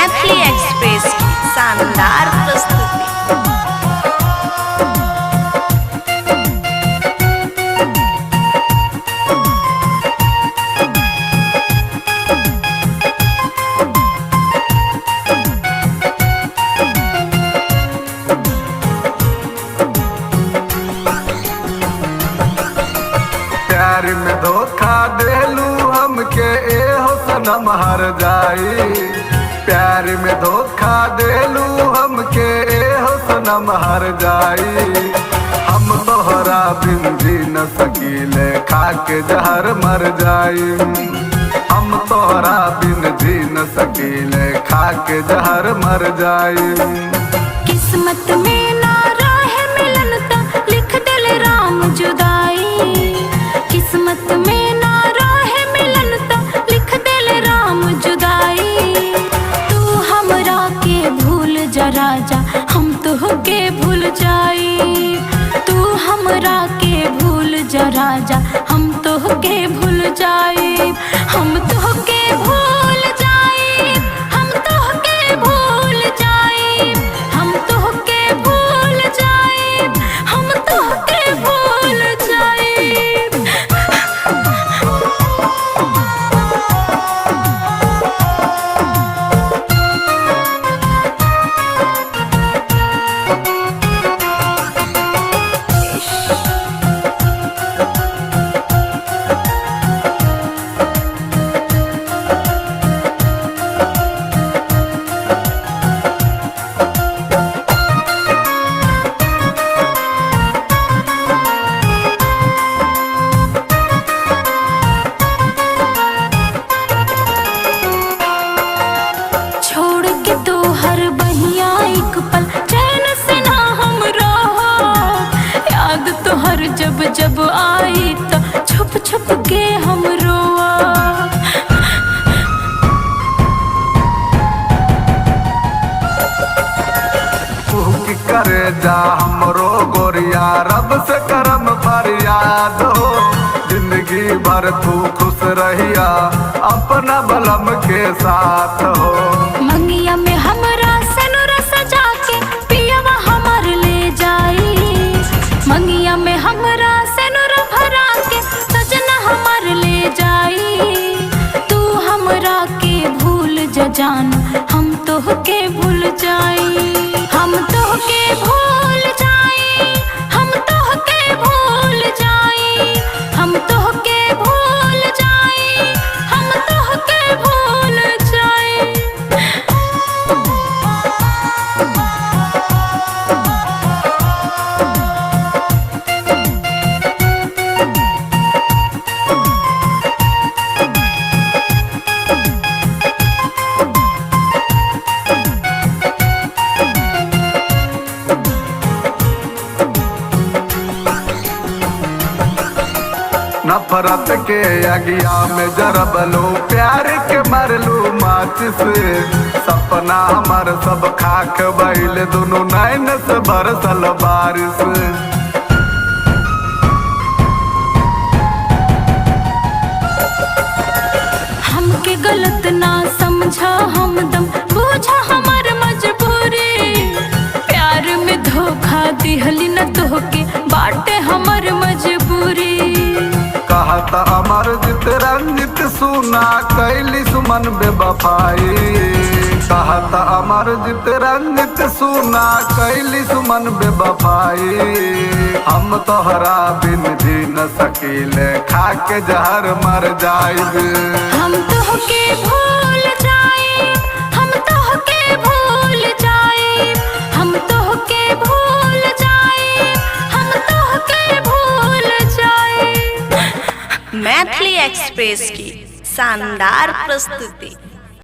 Maithili express की शानदार प्रस्तुति। प्यार में धोखा देलू हमके ए हो सनम हर जाई। प्यार में धोखा देलू हमके ए हो सनम हर जाई। हम तोहरा बिन जी न सकीले, खाके जहर मर जाई। हम तोहरा बिन जी न सकीले, खाके जहर मर जाई। किस्मत में ना रहे मिलन त लिख दिल राम जुदाई। किस्मत में ना रहे मिलन त लिख दिल राम जुदाई। तू हमरा के भूल जा राजा, हम तोहके भूल जाई। तू हमरा के भूल जा राजा, हम तोहके भूल जाई। हम तोहके भूल जाई, हम तोहके भूल जाई, हम तोहके भूल जाई, हम तोहके भूल जाई। छोड़ के तो हर बहिया एक पल चैन से ना हम रहो। याद तो हर जब जब आई तो छुप छुप के हम रोआ। तू की करे जा हमरो गोरिया, रब से करम फरियाद हो। जिंदगी भर तू खुश रहिया अपना बलम के साथ हो। मंगिया में हमरा सनुरा सजा के पियवा हमर ले जाई। मंगिया में हमरा सनुरा भरा के सजना हमर ले जाई। तू हमरा के भूल जा जान, हम तोहके भूल जाई। हम तोहके भूल जाई, हम तोहके भूल जाई, हम तोहके भूल जाई, हम तोहके भूल जाई। नफरत के अगिया में जरबलो, प्यार के मरलू माचिस। सपना हमर सब खाक भइल, दुनू नैन से बरसल बारिश। हमके गलत ना समझा हमदम, बूझा हमार मजबूरी। प्यार में धोखा दिहली न तोहके, बाटे हमर मजबूरी। कहता अमर जित रंजित सुना कैली सुमन बेवफाई। कहता अमर जित रंजित सुना कैली सुमन बेवफाई। हम तोहरा बिन जी न सकीले, खाके जहर मर जाइब। हम तोहके भूल जाए, हम तोहके भूल जाए, हम तोहके भूल जाए, हम तोहके भूल जाए। मैथिली एक्सप्रेस की शानदार प्रस्तुति।